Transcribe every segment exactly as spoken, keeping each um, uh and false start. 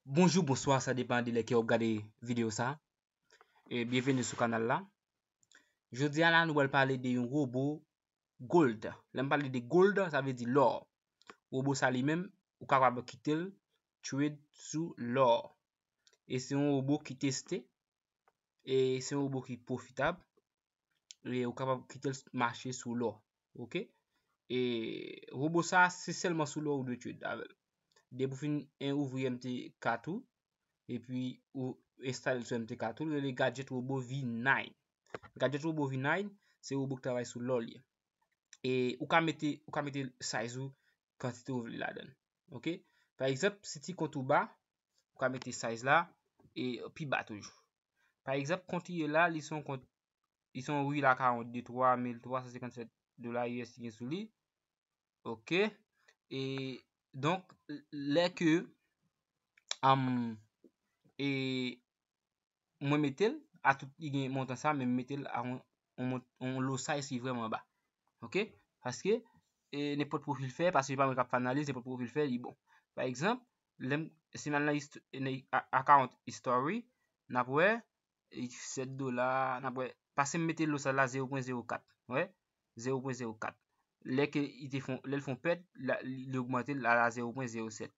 Bonjou, bonswa, sa depann de lè ke w ap gade videyo sa. E byenveni sou kanal la. Jodi a la, nou pral pale de yon wobo gold. Lè m pale de gold, sa vle di lò. Wobo sa li menm, ou kapab kite l trade sou lò. E se yon wobo ki teste. E se yon wobo ki pwofitab. E ou kapab kite l mache sou lò. Oke? E wobo sa, se sèlman sou lò ou dwe trade avè l. Depi w fin en ouvri M T kat ou, epi ou enstale l sou M T kat ou, l rele Gadget Robo V nine. Gadget Robo V nine, se wobo ki travay sou lò li ye. E ou ka mete, ou ka mete size ou kantite ou vle ladan l. Oke? Pa egzanp, si ti kont ou ba, ou ka mete size la e pi ba toujou. Pa egzanp, kont li ye la, li se yon kont, li se yon rila ka yon de twa mil twa san senkannsèt dola U S ki gen sou li. Oke? E donk, lè ke um, e mwen mete l a tout, li gen montan sa, men m mete l a yon, yon, yon low size ki vrèman ba. Oke? Paske e nenpòt pwofil fè, paske pa mwen k ap fè analiz, nenpòt pwofil fè, li bon. Pa egzanp, lè m, si m al nan hist- nan a- account history, n ap wè, e sèt dola, n ap wè, paske m mete low size la zewo pwen zewo kat. Wè? Zewo pwen zewo kat. Lè ke li te fon, lè l fon pèd, la, li, li ogmante l la, la zewo pwen zewo sèt.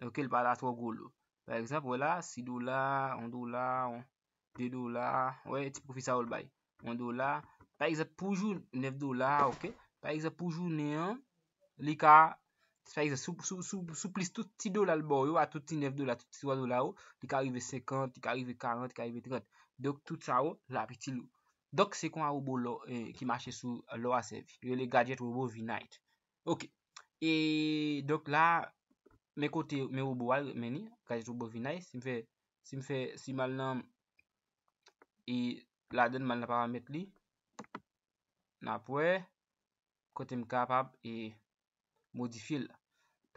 Oke, l pa la twò gwo lo. Pa egzanp, wè la, sis dola, yon dola, yon, de dola, wè, ti pwofi sa yo l bay. Yon dola. Pa egzanp, pou jou, nèf dola, oke. Pa egzanp, pou jounen an, li ka, pa egzanp, sou, sou, sou, sou plis tout ti dola l ba w yo, a tout ti nèf dola, tout ti twa dola yo, li ka rive senkant, li ka rive karant, li ka rive trant. Donk, tout sa yo, l ap itil ou. Donk, se kon a wobo lò, eh, ki mache sou lò a sèvi. Yo rele Gadget Robo V nine. Oke. E donk la, men kote, men wobo a, men li, Gadget Robo V nine, si m fè, si m fè, si m al nan, e ladan m al nan paramèt li, n ap wè kote m kapab e modifye l la.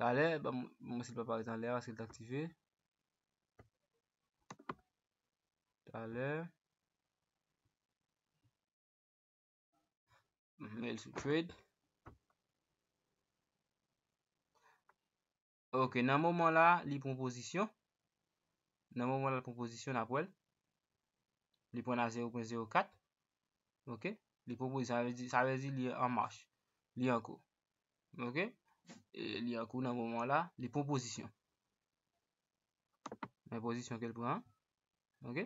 Talè, ban m, ban m si l pa parèt anlè a, paske l t aktive. Talè. M met l sou trade. Ok, nan moman la, li pran pozisyon. Nan moman la, li pran pozisyon, n ap wè l. Li pran a zewo pwen zewo kat. Ok? Li pran pozisyon, sa vle di, sa vle di li an mach. Li an kou. Ok? E li an kou nan moman la, li pran pozisyon. Men pozisyon ke l pran an. Ok?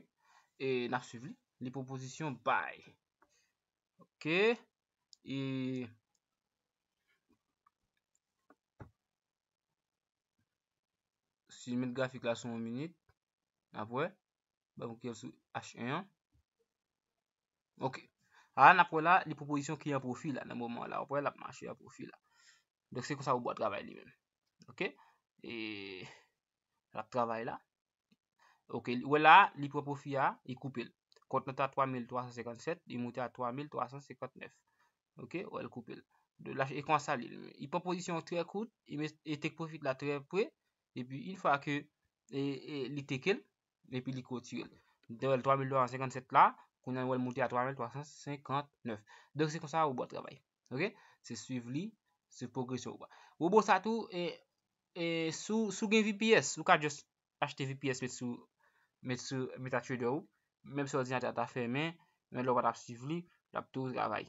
E n ap swiv li. Li pran pozisyon buy. Ok? E si m met grafik la sou yon minit, n ap wè. Ban m kite l sou H un an. Ok. A, n ap wè la, li pran pozisyon ki an pwofi la, nan moman la. W ap wè l ap mache an pwofi la. Donk, se konsa wobo a travay li menm. Ok? E l ap travay la. Ok, ou wè la, li pran pwofi a, li koupe l. Kont lan t a twa mil twa san senkannsèt, li moute a twa mil twa san senkantnèf. Ok, ou wè l koupe l. Donk la, e konsa li, li pran pozisyon trè kout, li met, e take profit la trè pre, epi yon fwa ke e, e, li take l, epi li retire l. Donk, twa mil twa san senkannsèt la, kounye a nou wè l moute a twa mil twa san senkantnèf. Donk, se konsa wobo a travay. Ok? Se swiv li, se pwogresyon wobo a. Wobo sa tou, e, e, si w, si w gen V P S, ou ka just achte V P S, met sou, met sou MetaTrader ou, menm si òdinatè a ta fèmen, men lè w pa t ap swiv li, l ap toujou travay.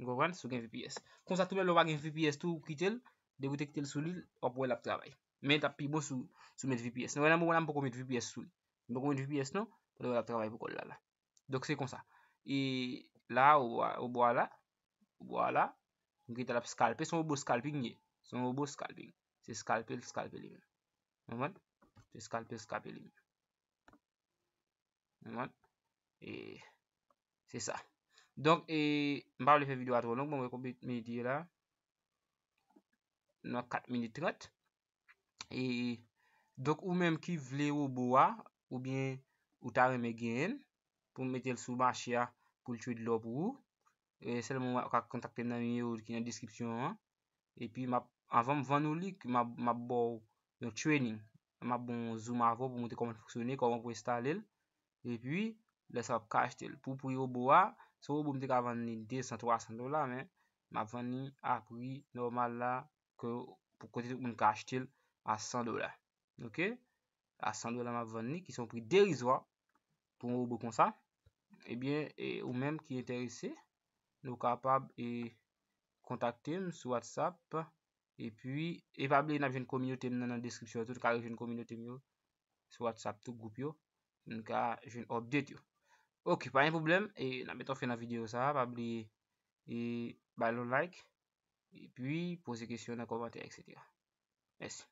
Ou konprann? Si w gen V P S. Konsa tou, menm lè w pa gen V P S tou, ou kite l, depi w te kite l sou li, w ap wè l ap travay. Men l t ap pi bon si w, si w met V P S. Nou wè nan moman la, m poko met V P S sou li. M poko met V P S non, pandan l ap travay pou kò l la, la. Donk, se konsa. E la, ou, ou bò a la, ou bò a la, m kite l ap scalpe, se yon wobo scalping ye. Se yon wobo scalping. Se scalpe l scalpe li menm. Ou konprann? Se scalpe l scalpe li menm. Ou konprann? E se sa. Donk, e, m pa vle fè videyo a twò long, bon, mwen konbyen minit li ye la? Nan kat minit trant. E, donk, ou menm ki vle wobo a, oubyen ou ta renmen genyen l, pou mete l sou mache a, pou l trade lò pou ou, e, sèlman ou ka kontakte m nan nimewo ki nan deskripsyon an. Epi, m ap, anvan m vann ou li, m ap, m ap ba w yon training. M ap ba w yon zoom avè w pou w montre kòman l fonksyone, kòman pou w enstale l. Epi, lè sa w ap ka achte l. Pou pri wobo a, se yon wobo m te ka vann li de san, twa san dola, men m ap vann li a pri nòmal la, ke, pou kote tout moun ka achte l a san dola. Ok? a san dola m ap vann li, ki se yon pri derizwa pou yon robot konsa, ebyen, e, ou menm ki enterese, nou kapab, e, kontakte m sou WhatsApp. Epi, e pa bliye n ap jwenn kominote m nan, nan deskripsyon an tou, nou ka rejwenn kominote m yo sou WhatsApp tou, gwoup yo, pou n ka jwenn update yo. Ok, pa gen pwoblèm, e n ap mete yon fen nan videyo sa a, pa bliye, e, bay yon like, epi poze kesyon nan kòmantè, etsetera. Mèsi.